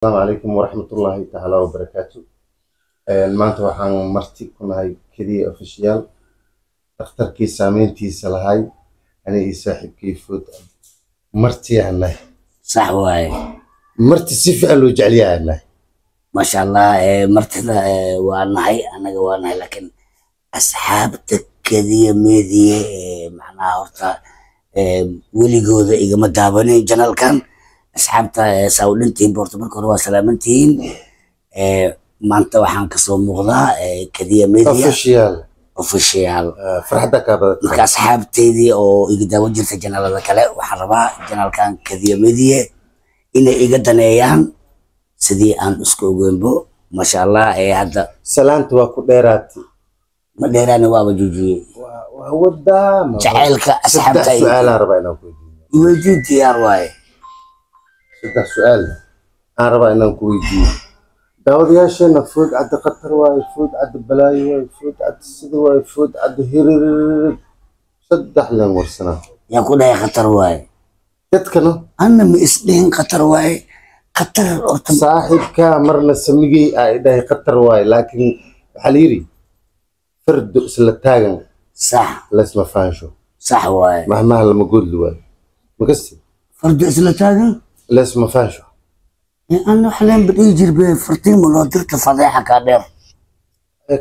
Asalaamu calaykum waraxmatullaahi tacaala wabarakaatu. Maanta waxaan marti ku nahay Kediye Official, dhakhtarkii saameyntiisa lahay, ani iyo saaxiibkii Food martiyaan nahay. Sax waaye. Marti si fiican loo jecel yahay nahay. Maasha Allah, martida waa nahay, anaga waa nahay, laakiin asxaabta Kediye Media macnaha horta weligooda igama daabanin janalkan. Asxaabta saa u dhantihiin horta marka hore waa salaamantihiin. Maanta waxaan kasoo muuqdaa Kediye Media Official. Official. Farxadda kaa badatay. Marka asxaabteydii oo iga daawan jirta janalada kale, waxaan rabaa janalkan Kediye Media inay iga daneeyaan sidii aan isku ogeynbo. Maasha Allah, hadda Salaanta waa ku dheeraatay. Ma dheeraana, waaba joojiyey. Waa wadaa jacaylka saddex asxaabta su-aalaan rabaa inaan ku weydiiyo. Weydii, diyaar waaye. Saddex su-aal aan rabaa inaan ku weydiiyo. Daawadayaasheena, Food Cadde khatar waaye, Food Cadde balaayo waaye, Food Cadde sida waaye, Food Cadde hiririr, saddex leen warsanaa. Yaa ku dhahay khatar waaye? Dadkana. Anna ma isdhihin khatar waaye, khatar horta. Saaxiibkaa marna samigey aa idhahay khatar waaye, laakiin waxaa la yidhi fardo isla taagan laysma faansho. Sax waaye. Mahmaha lama goodli waayo makasti. Fardo isla taagan laysma faansho. Anna waxa leen badhihi jirbe fartiimo loo dirta fadeexa kaa dheer.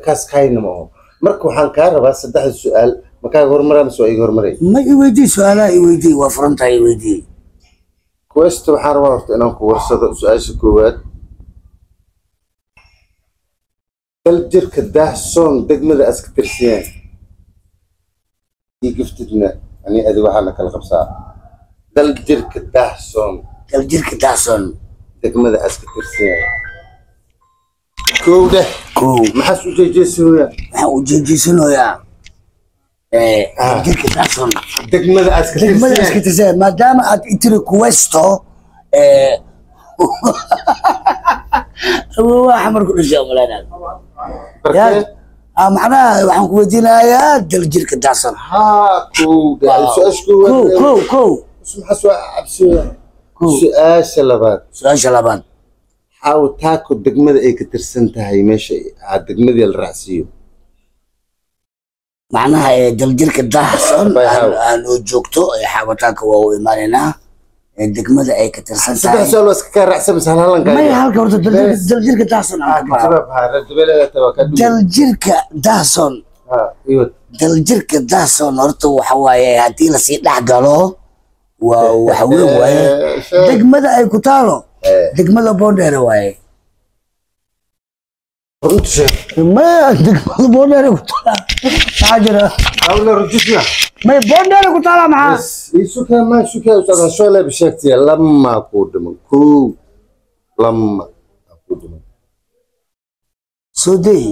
Kaas kayna ma aho. Marka waxaan kaa rabaa saddexda su-aal, makaaga hormaraa mise waa iga hormaray? Ma i weydii, su-aalaha i weydii, waa furantahay, i weydii. Quest, waxaan rabaa horta inaan ku warsado su-aasha koowaad. Dal jirka Daahsoon degmada aska tirsiyeen ii giftidna, ani adi waxaa la kala qabsaa dal jirka Daahsoon. Daljirka Daahsoon. Degmada aska tirsiyeen, kow dheh. Kow. Maxaas u jeejeesooya? Waxaan u jeejeysanayaa daljirka Daahsoon. Degmada aska degmada tirsiyeen. Iska tirsan maadaama aad itiri kuwesto waa xamar ku dhashay umaleynaa. Barkee? Macnaha waxaan ku weydiinayaa daljirka Daahsoon. Haa, kow dheh su-aasha kow. Koowaad. Kow, kow. Maxaas waa cabsooya? Kow. Su-aasha labaad. Su-aasha labaad. Xaawataako degmada ay ka tirsan tahay, meesha aa degmadii la raacsiiyo. Macnaha daljirka Daahsoon Bay Haw. Aan oo joogto xaawataanka waa u imaanaynaa degmada ay ka tirsan Saddex tahay. su-aal waa iska kaa raacsan mise hal halan? Maya, halka horta daljirka Daahsoon aan ka baxo. Jawaab haa, reer waa ka dhuwi. Daljirka Daahsoon. Haa, iyo Daljirka Daahsoon horta waxa waaye haddii lasii dhex galo waa waxa weyn waaye. Sheeg. Degmada ay ku taalo degmada Boondheere waaye. Runta sheeg. Maya, degmada Boondheere ku taala, maxaa jira? Hawla rujisna. Maya, Boondheere ku taala, maxaa? Bas isuka ma suka ustaad shoole bisheegtiya, lama ku dhiman, kow, lama ku dhiman. Soo day.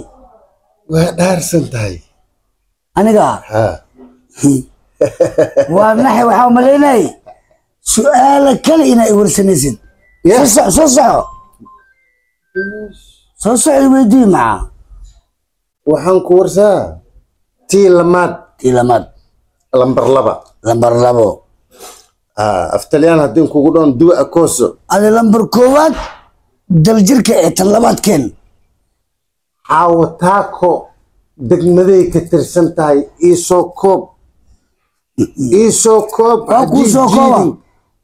Waa dhaarsan tahay. Aniga? Haa. Waa naxay, waxaa umalaynay su-aala kale inaa i warsanaysid. Yeah. Soo soco, soo soco, soo soco, i weydii maxaa. Waxaan ku warsaa tii lamaad. Tii lamaad. Lambar 2. Lambar 2. Af Talyaan haddii kugu dhoon duwa akooso. Adi lambar koowaad daljirka ee tan labaad keen. Xaawataako degmaday ka tirsan tahay, iisoo koob, iisoo koob. Waa kuu soo kooba,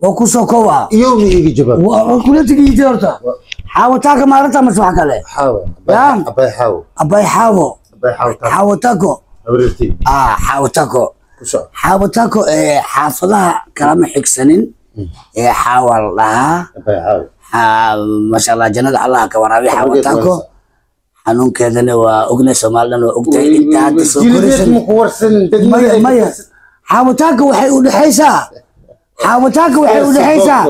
waa kuu soo kooba. Iyowna iiga jawaab. Waa kula tegiyitii horta xaawataaka maalinta mase wax kale? Xaawo. Yaa. Abay xaawo. Abay xaawo. Abay xaawo taako. Xaawataako. Habaryartay. Xaawataako. Ku soco. Xaawataako xaafadaha kalama xigsanin ee xaawa la dhahaa. Abay xaawo. Maasha Allah, jannada Allah ka waraabiy xaawataako, xanuunkeedana waa ognay, Soomaalidhan waa ogtahay inta hadda soo Jilideed koraysan. Ma ku warsanin degmada Maya. ay ka Maya, tirsan. Xaawataako waxay u dhexaysaa, xaawataako waxay u dhexaysaa.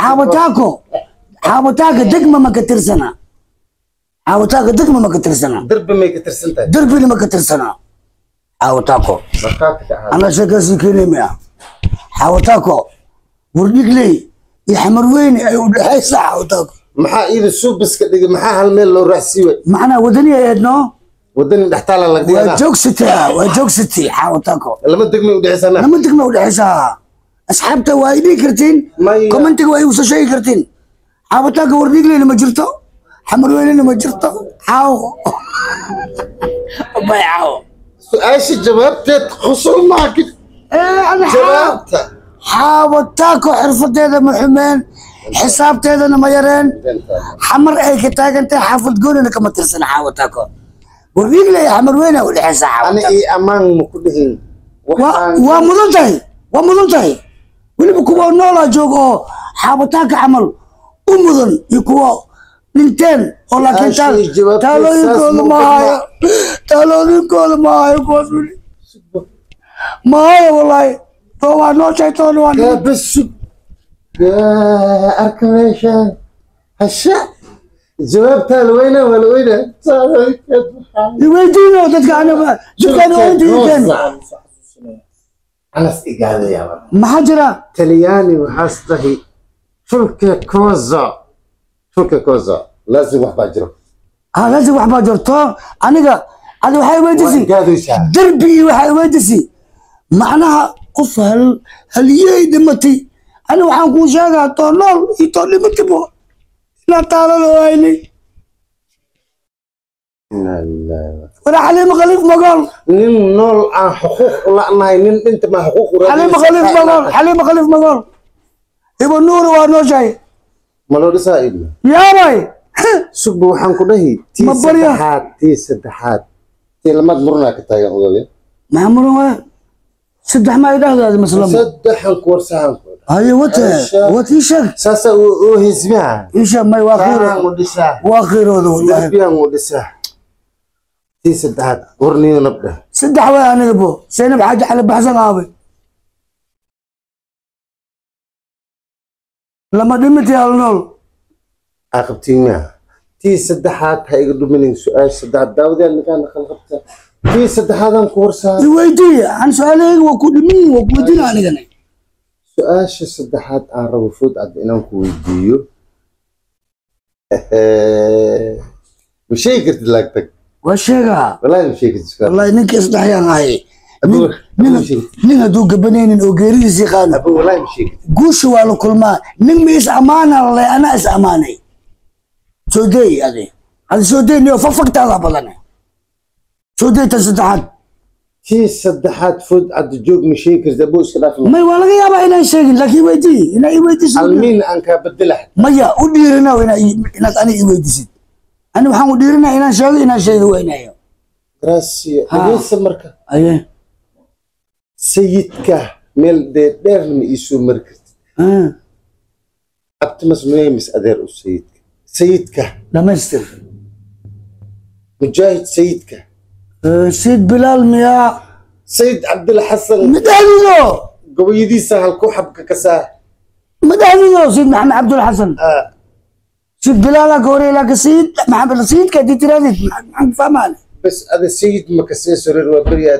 Xaawataako, xaawataako degma ma ka tirsana, xaawataako degma ma ka tirsana. Darbi may ka tirsan tahay? Darbina ma ka tirsana xaawataako. Markhaati ka ahaa. Anaa sheekaasii keenay maya, xaawataako Wardhigley iyo Xamarweyne ay u dhexaysaa xaawataako. Maxaa iida suubiska dhigay? Maxaa hal meel loo raacsiiy waay? Macnaa wadani ahayd no. Wadani dhextaala laga waa dhiganaa. Joogsataa, waa joogsatay xaawataako. Lama degmay u dhexaysanaa. Lama degma u dhexaysaa. Asxaabta waa ay dhihi kartiin. Maya. Commentiga waa igu soo sheegi kartiin. Xaawataako Wardhiigleyna ma jirto, Xamarweynena ma jirto. Xaawo bay xaawo. Su-aasha jawaabteed qusul maakid. Jawaabta. Xaawataako xirfadeeda ma xumeen, xisaabteedana ma yareen. Xamar ay ka taagantahay, xaafad goonina kama tirsana. Xaawataako Wardhiigley Xamarweyne u dhexeysa. Ani Xaawataako ii ammaan ma ku dhihin. Waa mudan tahay, waa mudan tahay. Weliba kuwa noolaa jooga oo xaabataanka camal u mudan iyo kuwa dhinteen oo laakiin Su-aashii jawaabteed taalooyinkooda saas ma ma hayo, taalooyinkooda ma hayo kuwaas weli ma hayo. Wallaahi too waa nooshahay, toona waa yaa bas sug, yaa arka meeshaan hasha jawaabtaa la weynaa, waa la weynaa taalooyinkeed maxaa Iweydiino dadka, aniga dadkaan waa inta ii keeno. Anas igaadaya. Maxaa jira? Talyaani waxaas tahay fulka koza, fulka koza laazim wax baa jiro. Halkaasi wax baa jirto. Aniga adi waxay waa weydiisay igaadaysaa. Derbi iyo waxay weydiisay macnaha qof hal haliyey dhimatay. Ani waxaan kuu sheegaa too nool iyo too dhimataybo ilaa taalada waynay. Inna lillahi Wala Xaliimo Khaliif Magool. Nin nool aan xuquuq u la'nahay, nin dhinta ma xuquuq u Xaliimo Khaliif Magool, Xaliimo Khaliif Magool, Ibo Nuur waa nooshahay. Ma loo dhisaa idna? Yaabay. Sugba waxaan ku dhahi tii Ma barya. saddexaad, tii saddexaad, tii lamaad murunaa ka taagan ogabe. Maxaa muran waaya? Saddex maa idhahdaadi maslamo? Saddexan ku warsahan ku Haye wate. Aisha. Wat ii sheeg. Saasa oo hismiha. Ii sheeg. May waa saan qiiro u dhisaa. Waa qiirooda wallahi. Darbiyaan u dhisaa. Tii saddexaad warniyo nabdha. Saddex waay aniga bo Zaynab Xaaji Cali Baxsan aabay lama dhimitay hal nool. Aqabtiimaa tii saddexaad ha iga dhuminin. Su-aasha saddexaad daawadayaal ninkaan qalqabta tii saddexaadaan ku warsaa. Iweydiiye aan su-aalahayga waa ku dhimin, waa ku weydiina anigana. Su-aasha saddexaad aan rabo food cad inaan ku weydiiyo, ma sheegi kartid laagtag? Waa sheegaa. Wallaahi ma sheegi kartid. Wallahi ninka isdhexyaan ahay. Abu- nin Abu sheegi. Nin hadduu gabanaynin oo geeridiis yaqaano. Abu wallaahi ma sheegi kartid. Guusha waa la kulmaa. Nin ma is amaana lalay, anaa is amaanay. Soo deey adi, adi soo deey niyo fafagtaada badan. Soo deey tan saddexaad. Tii saddexaad food cad joog, ma sheegi kartid abu, iska dhaaf. May waa laga yaabaa inaan sheegin, laakiin weydii inaa i weydiisid. Almiin aan kaa bedela. Maya u dhiirina inaad aniga i weydiisid. Ani waxaan u dhiirinaa inaan sheego, inaan sheegi weynayo. Gracia. Ha. Dhegeysa marka. Aye. Sayidka meel dheerdheerna ma iisoo mari kartid. Abtimas mis adeer u sayidka, sayidka. Dhamaystir. Mujaahid sayidka. Sayid Bilaal miyaa? Sayid Cabdilxasan. Madahdido. Gabayadiisa halku xabka kasaa. Madahdido Sayid Maxamed Cabdulxasan. Sayid Bilaala ka horey, laakiin Sayid Maxamed sayidka haddii tirahdid maxaan fahmaane? Bas ada sayid ma kasee soreer waa beryaa.